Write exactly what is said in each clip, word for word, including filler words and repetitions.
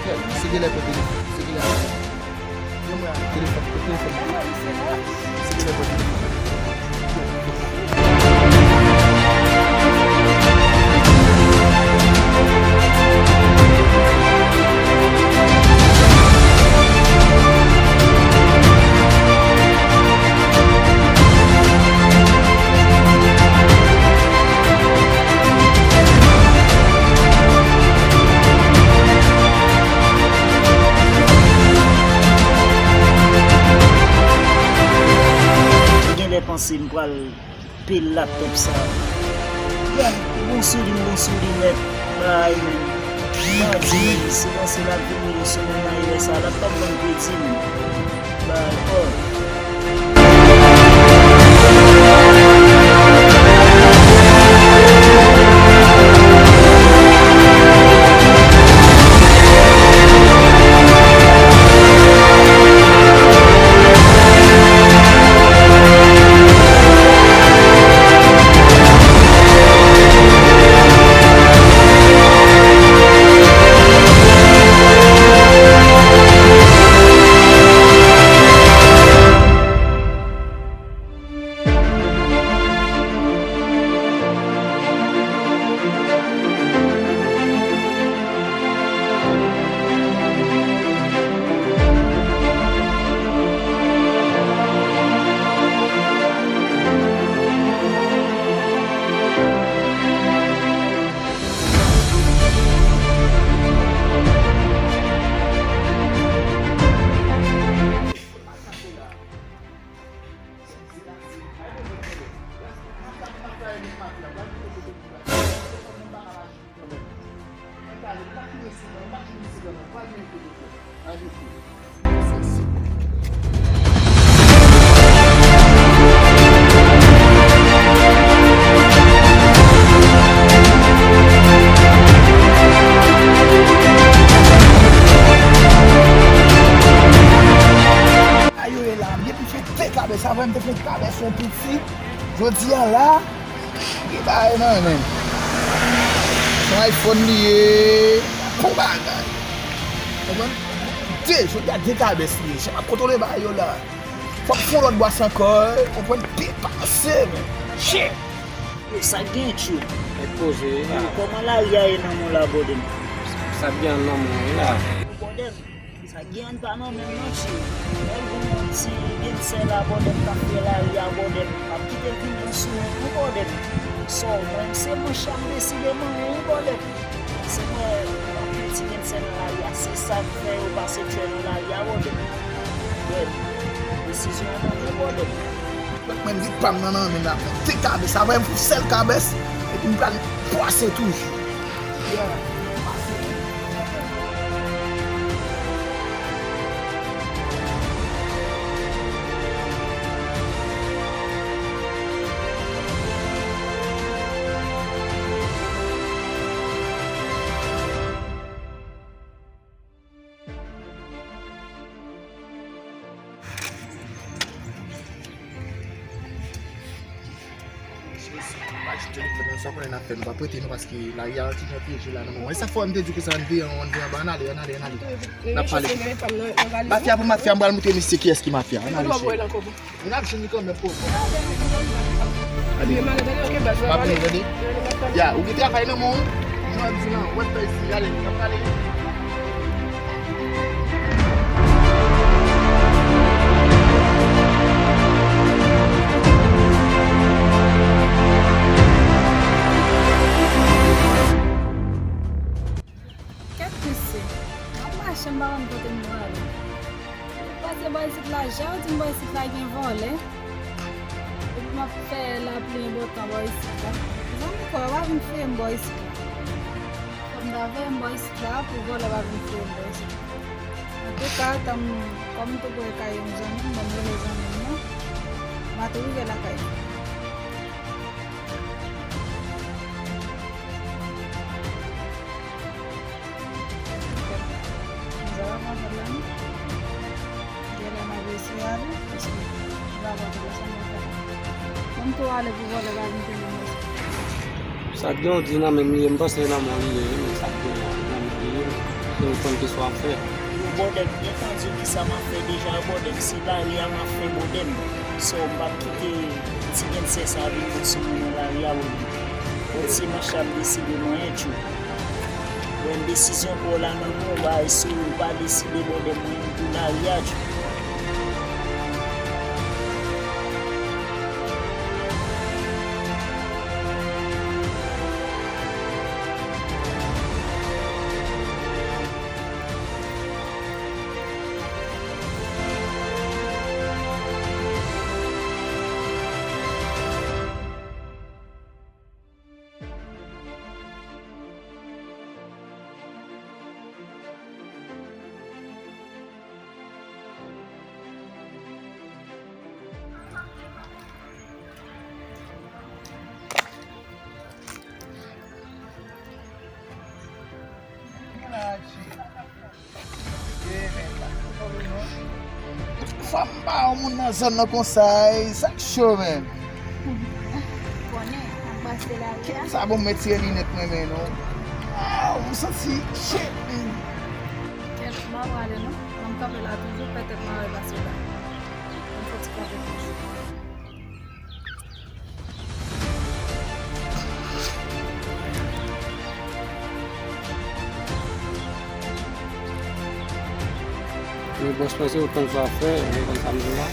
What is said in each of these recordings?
Se genlè pran telefòn, se genlè pran telefòn. Yon mwen a telefòn, telefòn. Se genlè pran telefòn. Mwen genlè panse m pral pil laptòp sa. Yeah, bon sou li, bon sou li nèt. Bay, men. Bay, di, men, se panse l ap vini sou mwen nan erè sa. Laptòp vann kredi, men. Bay, oh. Ayo e la, m gen pou fè de kabès. Avan m te fè kabès yon piti. Jodi a la, gen bagay nan men. Se yon iPhone li ye. Bon bagay. Konprann? De, jodi a de kabès li ye. Se m ap kontwole bagay yo la. Fòk fè yon lòt bwas ankò, konprann, depase, men. Shit! Yo, sa gen tjou. Mèt poze, wi, la. Kòman lari a ye nan men w la, bòdè m? Sa gen nan men w, wi, la. Bòdè m, sa gen pa nan men m non, tjou. Lè gen yon ti gensè la, bòdè m, k ap fè lari a, bòdè m. M ap kite l vin sou mwen, wi, bòdè m. Sò, mwen, se mwen chak deside mwen, wi, bòdè m. Se mwen, anpil ti gensè nan lari a, se sa k fè yo pase tchè nan lari a, bòdè. Bèl. Desizyon an nan men bòdè. Mwen di pa m nan nan men la. Te kabès, sa vre m fè sèl kabès, epi m pral pase toujou. Yeah. Telefòn nan, sa w konnen n ap fè, nou pa prete non, paske lari a ti jan pyeje la nan moman. E sa k fè m te di w konsa, ann veye, ann veye anba, ann ale, ann ale, ann ale. N ap pale. Mafya pou mafya, m pral montre misye kiyès ki mafya. Ann ale, cheri. N ap jwenn li kanmenm, po. Tande, tande. Ya, ou gen travay nan men w. Jan di lan, w ap fè isi, ale, n ap pale. Kèt mesye, m ap mache, m pa konn kote m prale. Pase bò isit la, jan yo di m bò isit la gen vòlè. Epi m ap fè lapli enpòtan bò isit la. Zanmi, kò yo pa vin fouye m bò isit la. Fò m ta veye m bò isit la pou vòlè pa vin fouye m bò isit la. Antouka, tanm, kòm m tou pre kay yon zanmi m, bon, m rele zanmi m nan. M a tou rive lakay li. Sa k gen yon di nan men m li ye, m panse nan men w li ye, men sa k gen nan men w li ye. Ou konn ki sa w ap fè. Yo bòdè m, gentan di w ki sa m ap fè deja, yo bòdè m. Se lari a m ap fè bòdè m. So, m p ap kite ti gensè sa vin kot sou mwen nan lari a bòdè m. Kot se manch la m deside manyen tchou. Mwen desizyon pa w la nan men w, bay sou ou pa deside bòdè m, mwen m pou lari a tchou. Fanm pa yon moun nan zòn nan konsa, sa k cho, menm. Konnen, ap brase lari a. Sa bon, m retire linèt mwen, men non. Ah, m santi shit, menm. Kèt, m pa prale non. Ban m kanpe la toujou, pètèt m a repase la. Ban m fè ti kanpe toujou. Men bòs mwen, se ou konn sa w ap fè, ou konn sa m di w la.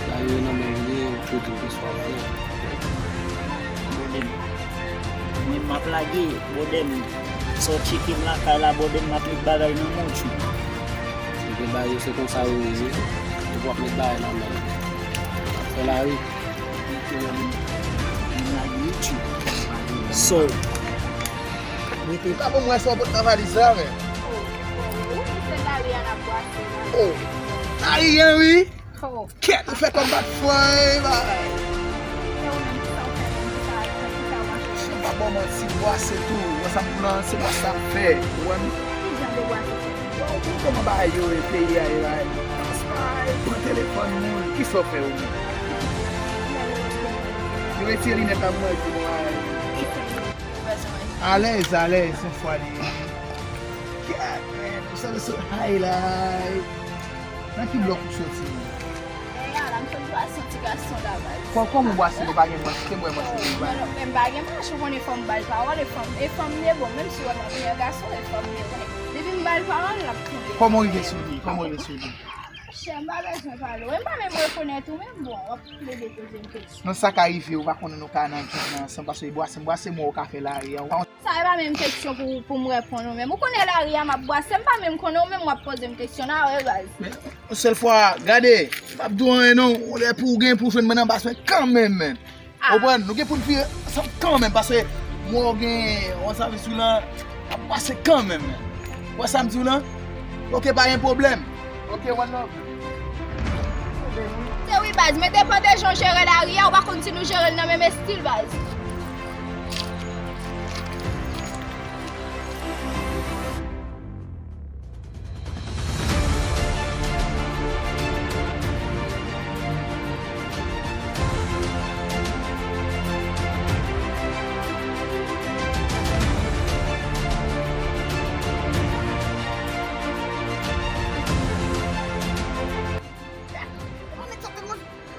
Lari nan men w li ye, ou tou di m ki sa w ap fè. Bòdè m. Mwen m ap lage, bòdè m. Sa w tcheke m lakay la, bòdè m, m ap met bagay nan men w tchou. Ebyen bagay yo se konsa yo ye, ou p ap met bagay nan men l. Fè lari. So, mete. Pa bon, mwen sa w pot nan valiz la, men. Oh, oh, oh, se lari a n ap brase la. Oh, lari a, wi. Oh. Kèt, ou fè kòm bat fò, e, bay. Se ou menm ki sa w fè menm, ki sa, ki sa w mache. Si w pa ban w manti, bwase tou. Wè sa m di w lan, se bwase sa m fè. Ou wè m. Ki jan de bwase w fè? Bon, ou konn kòman bagay yo ye, peyi a ye la. Pran telefòn moun, kisa w fè ou menm? Yo retire linèt la pou mwen, di mwen. Alèz, alèz, yon fwa li. Kèt, men, ou sa sot highlight. Nan ki blòk ou soti? Dèyè a la, m sot bwase yon ti gason la, baz. Kò-, kòman w bwase, nou pa gen manch, kite m wè manch ou, non, non, men m pa gen manch, ou konnen fò m ba l pawòl, e fò m, e fò m ye bon, menm si w wè m ap yon gason, e fò m ye bon. Depi m ba l pawòl, l ap tonbe. Kòman w rive sou li? Kòman w rive sou li? Chè, m pa bezwen pale w. E m pa menm rekonèt ou menm, bon, w ap plede poze m kesyon. Non, sa ka rive, ou pa konnen nou ka nan djòb nan ansanm, paske bwase m, bwase m wè w ka fè lari a. Sa e pa menm kesyon pou, pou m reponn ou menm. Ou konnen lari a m ap bwase, m pa menm konnen ou menm w ap poze m kesyon la, wi, baz. Men, yon sèl fwa, gade, m p ap di w anyen non, yon lè pou w gen pou w jwenn mwen nan baz mwen kanmenm, men. Ah. Ou konprann? Nou gen pou n vire ansanm kanmenm, paske m wè w gen yon zavis ou lan, m ap pase kanmenm, men. Ou wè sa m di w lan? Ok, pa gen pwoblèm. Ok, one love. Se wi, baz, men depann de jan w jere lari a, ou pa konn si nou jere l nan menm estil, baz.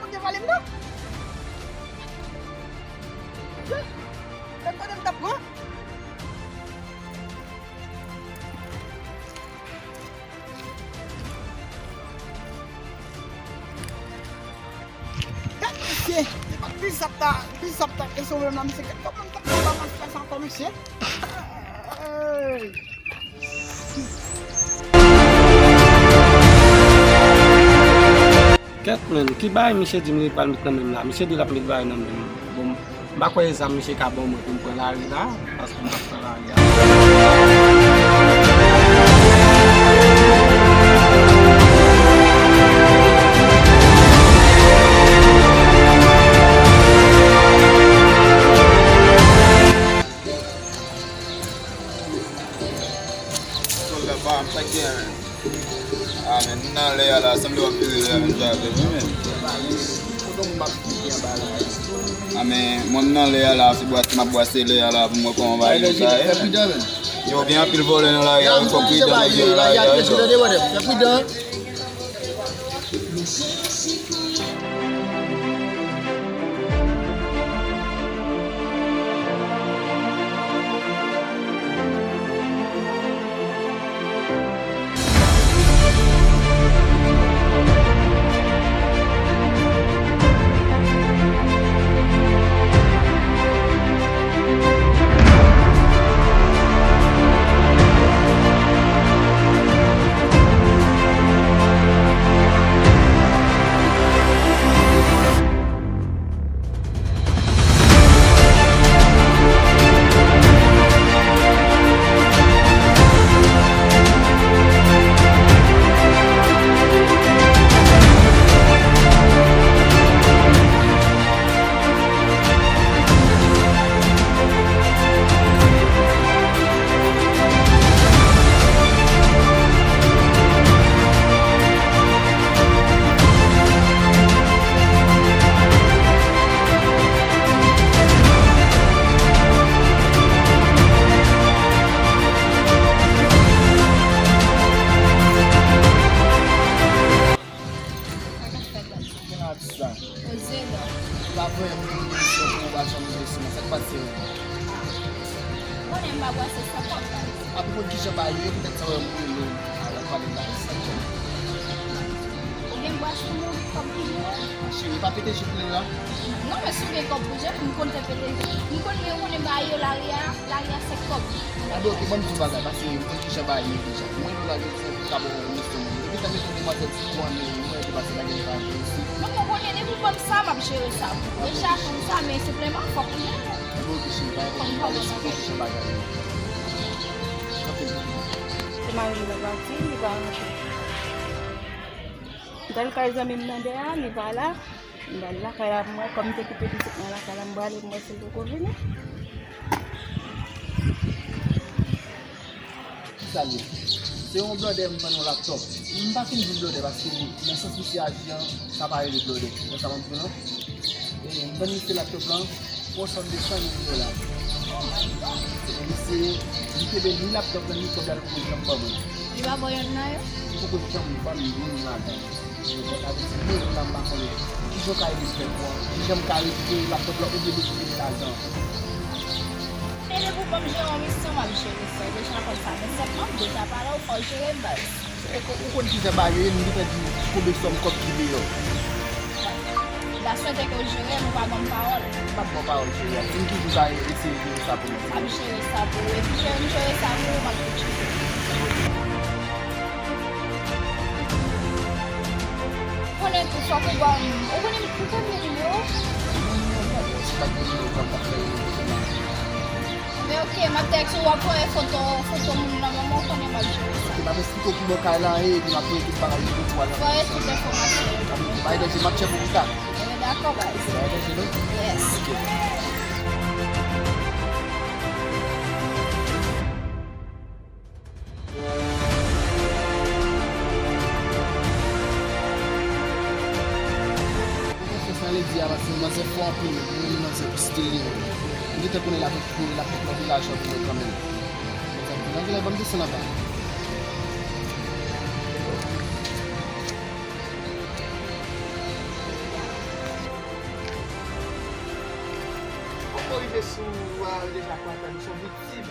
Mwen te vale m nan. Lè m tande m t ap pran. Gad mesye, se pa bizap ta, bizap ta, e sou menm la, mesye, gad kòman m t ap pran pa mas la sa ankò, mesye. Hey! Kèt, men, ki bagay misye di m li pral met nan men m la? Misye di l ap met bagay nan men m. Bon, m pa kwè e zam misye ka ban mwen pou m pran lari la, paske m p ap pran lari a. Sòlda pa m, sa k gen, men? Ah, men, m nan lè a la, sanble w ap vire lè a menm jan avè m, wi, men. Ah, men, mwen, m nan lè a la, se bwase m ap bwase lè a la pou m wè kòman bagay yo sa ye, men. Yo, gen anpil vòlè nan lari a, fòk pridan, nèg yo nan lari a, yo. Fè pridan. Sa k ap fèt la? Ki atis la? Poze non. Ou pa voye moun yon emisyon pou ou pa janm jwe sou mwen. Sa k pase menm? Ou konnen m pa bwase san kòb, guys. Apre konn kijan bagay yo ye, poutèt sa w wè m rele w al ap pale bagay sa. Ou gen bwase moun kòb ki gen? Cheri, pa pete jip mwen la. Non, men si w gen kòb pou jèt, m konn fè pete jip. M konn, ou konnen bagay yo lari a, lari a se kòb. A ben, oke, ban m di w bagay, paske m konn kijan bagay yo ye deja. Mwen, pou lage Ka ba w yon misyon. Depi tan mete demwazèl ti kou an men mwen, te pase bagay pa gen isi. Non, mwen konnen depi w ban m sa, m ap jere sa pou ou. Deja, fanm sa, men senpleman, fòk ou jere. Bon, oke, cheri, pa gen pwoblèm, m ap esplike w kijan bagay yo. Kanpe. Se mari m nan pati, li pa rantre. M t al kay zanmi m nan dèyè a, li pa la. M al lakay la pou mwen, kòm m te kite pitit mwen lakay la, m prale pou mwen si l poko vini. Kisa l ye? Se yon blòdè m vann yon laptòp. M pa fin di l blòdè paske nan sans misye aji an, sa pa rele blòdè. Ou konprann sa m ap di w lan? E m vann misye laptòp lan pou yon sòm de san mil dola. Oh my God! Se pou misye, li kenbe ni laptòp lan, ni kòb la, li poko janm ban mwen. Li pa ba w yonn nan yo? Li poko janm ban m youn ladan. Sa vle di mwen menm la m pa konnen kijan w ka ede frè pou an, kijan m ka rekipere laptòp la oubyen rekipere lajan an. Men depi w ban m jere yon misyon, m ap jere sa. Ou deja konn sa, men sèlman m deja pale w, fò w jere baz. E, ou konn kijan bagay yo ye, m gentan di w konbyen sòm kòb ki deyò. M ta swete ke w jere l, ou pa ban m pawòl. M p ap ba w pawòl, cheri a. Di m ki jou w ka eseye jere sa pou mwen. M ap jere sa pou ou. Epi jere m jere sa pou ou, m ap tout jere. Konnen tou, fòk ou ban m, ou konnen, ou konnen nimewo? Non, non, non, si pa gen nimewo, pa, pa fè nimewo. Men oke, m ap tèks ou, w ap voye foto, foto moun nan ban mwen, ou konnen m ap jere sa. Oke, m ap esplike w ki bò kay la ye, epi m ap voye tout bagay yo pou ou. Voye tout enfòmasyon yo ban mwen. Pa gen danje, m ap tchèk ou pita. Dakò, baz. Yes. Konfyans nan ledi a, paske manzè fò anpil, mwen menm manzè pou style yo. M gentan konnen l ap kouri, l ap pran anpil lajan pou mwen kanmenm. Mwen genlè ban m desann anba. Kòman w rive sou, a, deja konprann, ou se yon viktim.